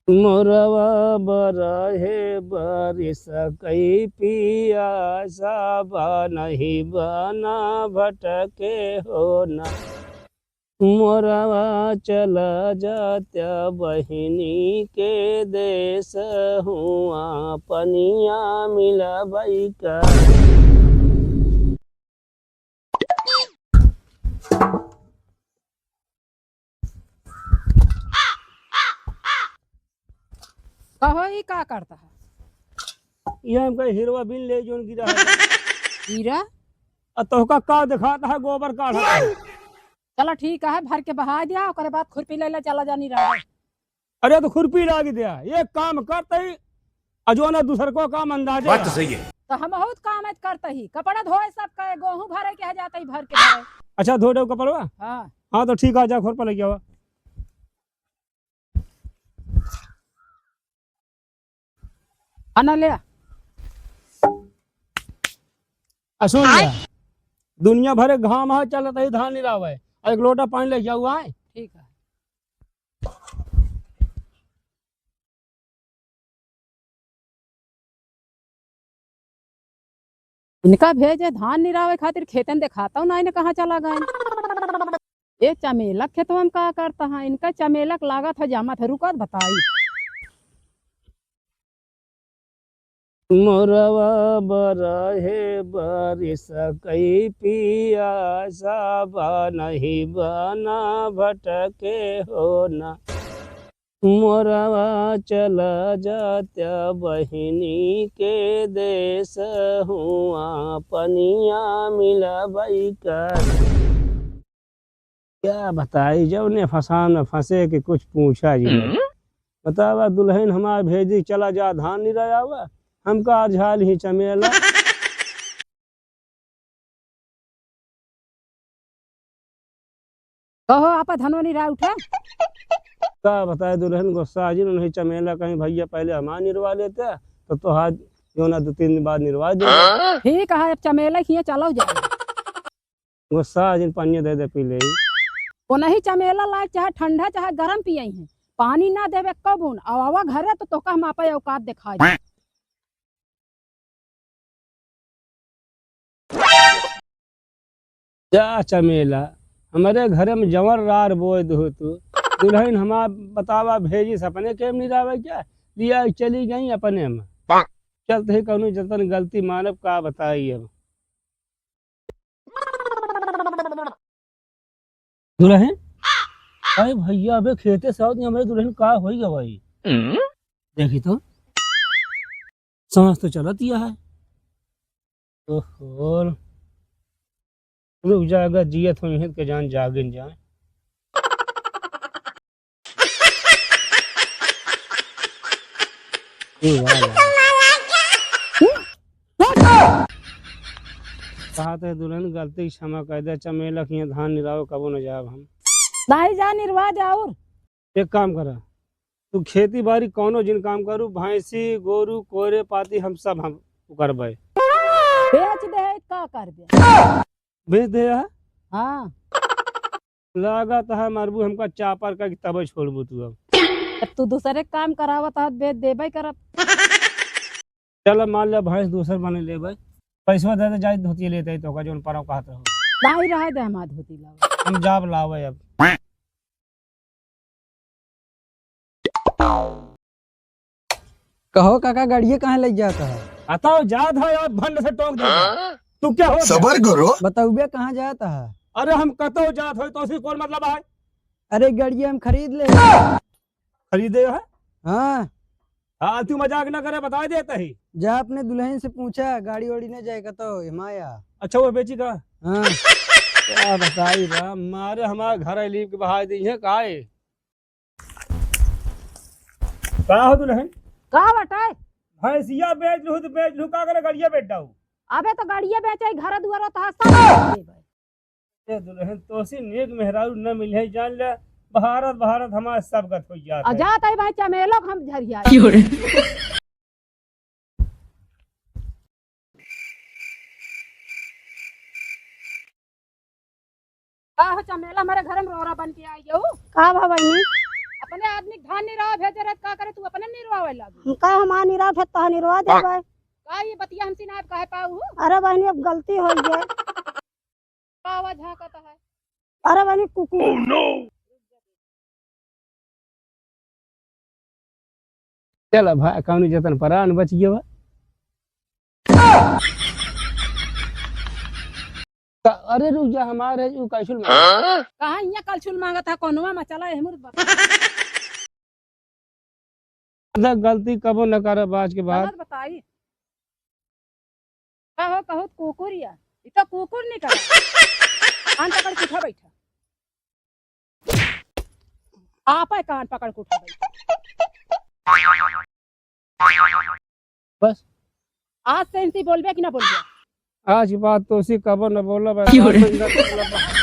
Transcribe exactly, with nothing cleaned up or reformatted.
मोरवा बरहे बरिस कई पियासा बा, नहीं बना भटके हो ना। मोरवा चला जात्या बहिनी के देश, हुआ पनिया मिलबई का। कहो, ई का करता है? ये हमका हिरवा बिन ले जोन गिरा है। हीरा? आ तोहका का दिखाता है, गोबर काढ़ा है। चला ठीक है, भर के बहा दिया, ओकरे बाद खुरपी ले ले, चला जानी रहा। अरे तो खुरपी लाग दिया, ये काम करते ही अजोना दूसर को काम अंदाजे बात तो रहा। सही है। तो हम बहुत काम है करते ही, कपड़ा धोए सब कहे, गोहूं भरे के है जाते ही भर के भरे। अच्छा, धो दो कपड़वा? हाँ। हाँ, तो ठीक है, जा खुरपा लेके आवा। आना ले आ। आ सुन ले, दुनिया भरे घाम है, चलत ही धान निरावे, आ एक लोटा पानी लेके आवा है। ठीक है। इनका भेजे धान निरावे खातिर, खेतन देखाता ना, इन्हें कहाँ चला गए। ये चमेलक खेतवा में का करता है? इनका चमेलक लागत है जामत है, रुकत बताई। मोरवा बरहे बरिस कई पियासा बा, नहीं बना भटके हो ना। मोरवा चला जात्या बहिनी के देश, हुआ पनिया मिलबई का। क्या बताई, जौने फसान में फंसे कि कुछ पूछा जी। हम्म। बतावा, दुलहिन हमार भेजी, चला जा धान निरावा, हमका आज झाल ही चमेला। कहो, आपा धनवा निराय उठे। का बताए दुलहिन, गुस्सा जिन उन्हें चमेला कहीं, भइया पहले हमार निरवा लेते, तो तोहार जौना दो तीन दिन बाद निरवा दे। ठीक है, अब चमेला खिए चलो जाए। गुस्सा जिन, पानी दे दे पी ले। वो नहीं चमेला लायक, चाहे ठंडा चाहे गरम पियई है, पानी ना देवे कबून। अब आवा घरे तो तोका हम आपा औकात दिखाई। जा चमेला, हमरे घरे में जवन रार बोए दो तू। दुलहिन हमार बतावा भेजी सपने के में निरावे क्या? लिया चली गई अपने में। चलते ही कौनो जतन गलती मानब का बताई अब। दुलहिन, अरे भइया, अबे खेते से आवत नहीं, हमरे दुलहिन का होई गवा ई? हम्म? देखी तो, सांस तो चलत ही है। ओहो, रुक जा, अगर जियत होई हैं तो जान जागिन जाए। ए वाह यार। कहा थे दुलहिन, गलती क्षमा कर दे, चमेला खिए धान निरावे कबो न जाब हम। नहीं जा निरवा दे और। एक काम करा, तू खेती बारी कौनो जिन काम करू, भैंसी, गोरू, कोरे, पाती हम सब हम करबे। बेच दे, का करबे? बेच दे है? हाँ। लागत है मरबू हमका चापर का कि तबे छोड़बू तू अब। अब तू दूसरे काम करावत है, बेच देबे करब। चल अब मान ले भैंस दूसर बने लेबे। पैसवा दे दे, जाई धोती लेते ही तो का जौन परव कहत रहो। नहीं रहे दे हमार धोती लावा। हम जाब लावे अब। कहो काका, गाड़िए कहाँ ले जाता है? बताओ, जात है यार, भंड से टोक दे। तू क्या हो गया? सबर करो। बताउबे कहाँ जाता है? अरे हम कतो जात हो तो उसी कौन मतलब है? अरे गाड़िए हम खरीद ले। खरीदे है? हाँ। हाँ, तू मजाक ना करे, बता देता ही। जा अपने दुलहिन से पूछा, गाड़ी वाड़ी ना जाए कतो, हिमाया। अच्छा, वो बेची का? हाँ। क्या बताई बा, मारे हमार घर लीप के बहाय दी है, काहे? का हो दुलहिन? का बटे? भैंसिया बेच लूँ तो बेच लूँ, का करे गड़िया बेच डाऊ? अबे तो गड़िया बेचे, घर दुआर तो सब बेच देबे। ए दुलहिन, तोसी नेक मेहरारू न मिले, जान ले, भारत, भारत हमार सब गत हो जात आ है। जात है भाई, चमेलो के हम झरिया। क्यों रे? का हो चमेला, हमारे घर में रोरा बन के आई हो? का भा बहिनी? अपने आदमी के धान निरवा भेजे रहे, का करे तू अपने निरवावे लागू? हम का हमार निरवा भेज तोहार निरवा देबे। का ये बतिया हमसे ना कहे पाऊ? अरे बहिनी, अब गलती होइ गई। का आवाज झांकत है? अरे बहिनी, कुकुर। चल भाई, कौनो जतन परान बच गया बा। का, अरे रुक जा, हमार है, ऊ कलछुल मांगत। कहाँ इहाँ कलछुल मांगत है, कोनवा में चला, एहमुर बता। गलती कबो न करब आज के बाद। गलत बताई। का हो, कहूत कुकुर या? ई तो कुकुर नहीं करे। कान पकड़ के उठा बैठा। आप है कान पकड़ के उठा बैठा। बस। आज से इनसे बोलबे कि ना बोलबे? आज के बाद तो उसी कबो न बोलब, क्यों रे? आज से न बोलब।